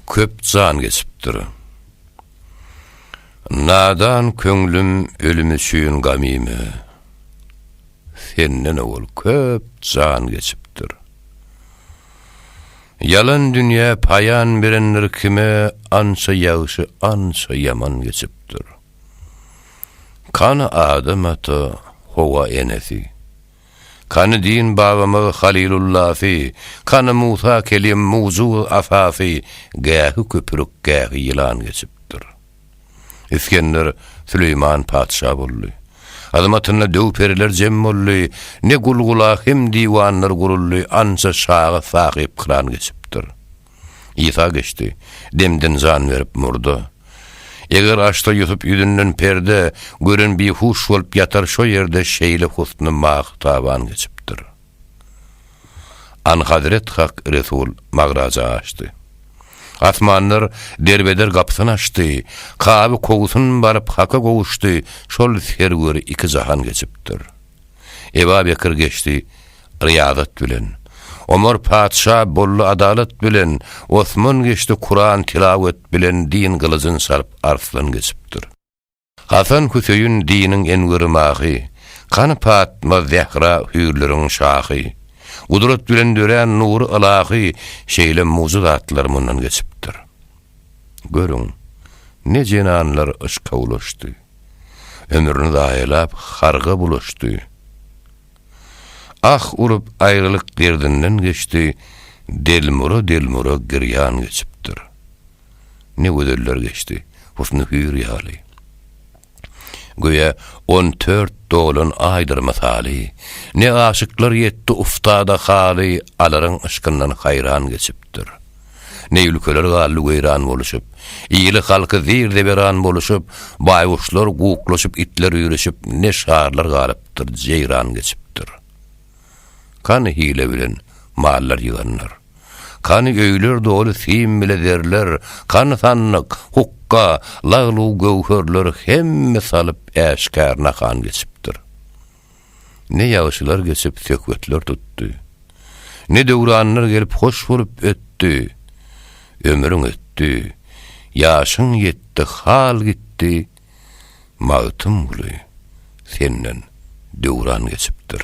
Köp jan geçipdir. Nadan köňlüm ölüm üçin gam iýme. Senden owal köp jan geçipdir. Ýalan dünýä paýan berendir kime ança ýagşy ança ýaman geçipdir. Kany Adam ata, Howa enesi. Kany din babamyz Halilullafy, Kany Musa kelim mugjuz asasy, Gähi köpürük, gähi ýylan geçipdir. Isgender Süleýman patyşa boldy. Hyzmatynda döw-periler jem boldy, Ne gul-gula hem diwanlar guruldy, Ança şaga sahypkyran geçipdir. Isa geçdi, demden jan berip murda. Eger açsa Ýusup ýüzünden perde, Gören bihuş bolup ýatar şo ýerde Şeýle husny mahy taban geçipdir. Anhazret Hak Resul magraja aşdy. Asmanlar derbeder gapysyn açdy, Kaby kowsun baryp Haka gowuşdy, Şol serweri iki jahan geçipdir. Eba Bekir geçdi ryýazat bilen. Omar patyşa boldy adalat bilen, Osman geçdi Kuran tilawet bilen Din gylyjyn çalyp arslan geçipdir. Hasan Hüseýin diniň enweri mahy, Kany Patma Zähra hüýrleriň şahy. Gudrat bilen dörän nury ylahy, Şeýle mugjyzatlar mundan geçipdir. Görüň, ne jenanlar yşka ulaşdy. Ömrüni zaýalap harga bulaşdy. Ah urup aýralyk derdinden geçdi, Delmura-delmura girýan geçipdir. Ne gözeller geçdi, husny hüýr ýaly. Göýä on tört dolan aýdyr mysaly. Ne aşyklar ýetdi uftada haly, Alaryň yşkyndan haýran geçipdir. Ne ülkeler galdy weýran boluşyp, Ili-halky zir-zeberan boluşyp, Baýguşlar guklaşyp, itler üýrüşip, Ne şarlar galypdyr, jeýran geçipdir. Kany hile bilen mallar ýyganlar? Kany öýler doly sim bile zerler, Kany sandyk, hukga, lagl-u-göwherler Hemme salyp äşgär nahan geçipdir. Ne ýagşylar geçip söhbetler tutdy. Ne döwranlar gelip hoş bolup ötdi. Ömrüň ötdi, ýaşyň ýetdi, hal gitdi, Magtymguly, senden döwran geçipdir.